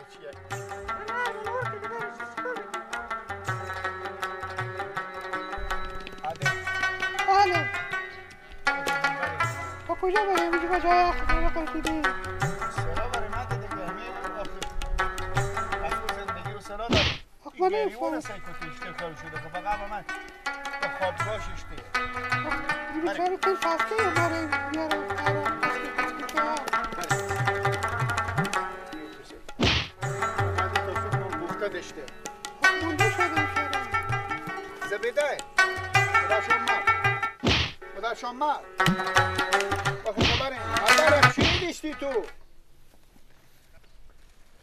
چیه؟ بله. با کجا بریم؟ اینجا با جای آخر قلقیدی. سرا برای من دیده که همه آخر از زندگی رو سرا داریم. آخ من این گریون سیکو کار شده که فقط با من با خوابگاه ششته. این بیچاره خیلی خسته ما رو بیارم قرار گفته داشته. مونده شده بیچاره. زبیده. خدا شما. خدا شما. آخه خبریم. خبرم چی دیشتی تو؟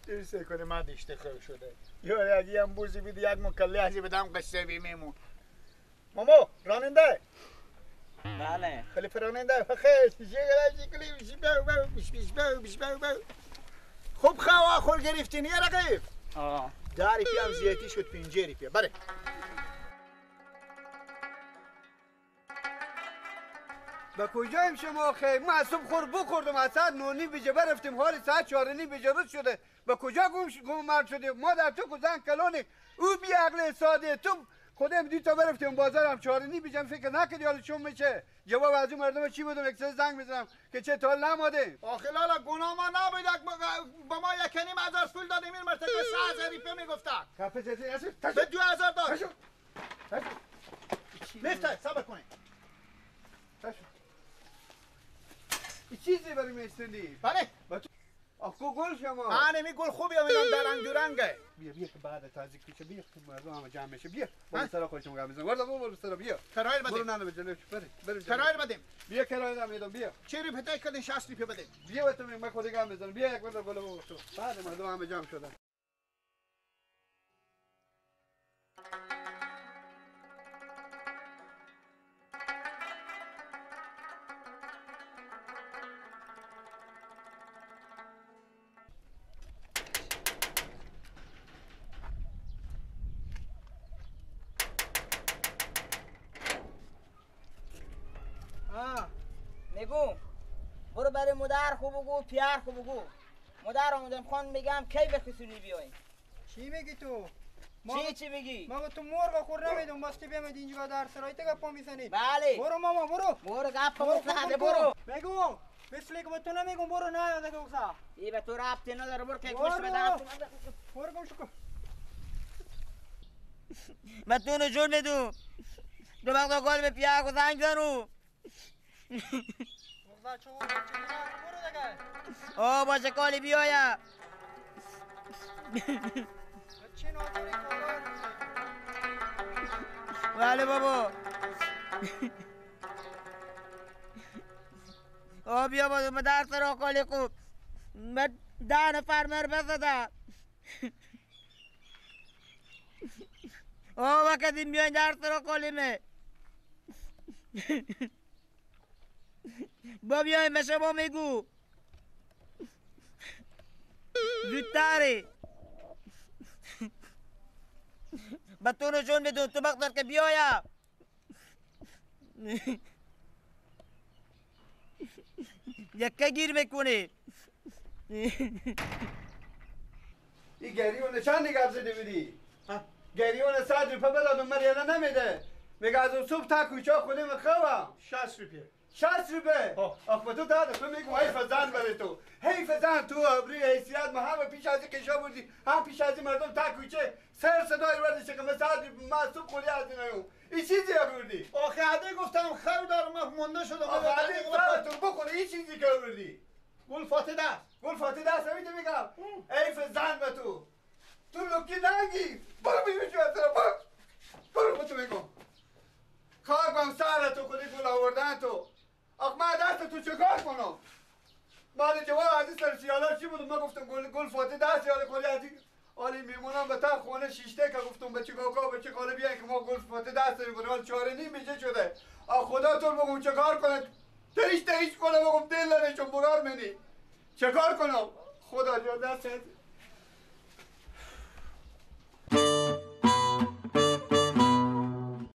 این سه ما دیشته خیلی شده. یا اگه هم بوزی بیدی یک مکلی ازی بدم قصه بیمیمون. مامو راننده. بله. خلیفه راننده خیلی خوب خوا خور گرفتین یه رقیب. آه. داری پی هم زیادی شد پنجری پی. بله. به کجاییم شما آخه؟ ما از صبح خور بخوردم از ساعت 9:30 بجه برفتیم حال ساعت 4:30 بجه روز شده. به کجا گم مرد شده؟ ما در تو زن کلانه او بی عقل ساده تو خودم دی تا برفتیم بازارم 4:30 بجم فکر نکردی حالا چون میشه جواب از اون مردم چی بدم؟ یک زنگ میزنم که چه تا نماده. آخه لالا گناه ما نبود، با ما 1,500 پول دادیم این مرتکه 3,000 روپیه میگفتن. خفه جدی به 2,000 داد. میفته صبر کنید. چیزی برای میستندی؟ بله. آخو گل شما. من می گل خوبی میدم در رنگ دورنگه. بیا بیا که بعد تازه کوچه بیا که مردم همه جمع میشه. بیا برو سرا خودشون گام میزنن. برو برو سرا بیا. کرایه بدیم. برو نه به جلو بره. برو کرایه بدیم. بیا کرایه دم میدم بیا. چه روپیه تای کردین 60 روپیه بدیم. بیا تو من خودی گام میزنم. بیا یک بار گل بابا تو. بعد مردم همه جمع شدن. میگم برو برای مادر خوب بگو، پیار خوب بگو. مادر آمدم خان میگم کی به خسونی بیاین. چی میگی تو؟ چی میگی؟ ما تو مرغ خور نمیدم بس که بیام اینجا در سرایت گپ میزنی. بله. برو ماما برو. برو گپ بزن برو. میگم مثل که به تو نمیگم برو نه دیگه اوسا. ای به تو ربطی نداره برو که گوش بدم. برو گوش کن. من تو نجون میدم. دو وقت گل به پیار زنگ زنو. او باشه کالی بیایا. بله بابا. او بیا بابا من درس را کالی خوب. من 10 نفر مر بزدم. او وقتی بیاین درس را کالی با بیایم به شما میگو زودتره به تو نشون بدون تو بقدر که بیایم یکه گیر میکنی. این گریونه چند گپ زده بودی؟ گریونه 100 روپیه بدادم من یعنی نمیده. میگه از اون صبح تا کوچه خودم خوابم. 60 روپیه. 60 روپیه. آخ به تو دادم میگم حیف زن برای تو. حیف زن تو ابری حیثیت ما هم پیش از کشا بودی هم پیش از مردم تا کوچه سر صدای ورده که مثلا ما صبح خوری از اینایو. این چیزی آوردی؟ آخه عده گفتم خیر دارم مونده شدم. آخه عده تو بخور این چیزی که آوردی. گل فاته دست. گل فاته دست نمیده میگم. حیف زن به تو. تو لوکی نگی. برو بیرون چه برو. برو به تو میگم. خاکم سر تو خودی گل آوردن تو. آخ من دست تو چه کار کنم؟ بعد جواب از این سر سیالا چی بود؟ من گفتم گل گل فاته دست یال خودی از این آلی میمونم به تا خونه شیشته که گفتم به چه کاکا به چه خاله بیان که ما گل فاته دست میکنیم. حال 4:30 میشه شده. آخ خدا تو بگم چه کار کنه؟ تریش تریش کنه بگم دل نشه چون بگار منی. چه کار کنم؟ خدا جان دست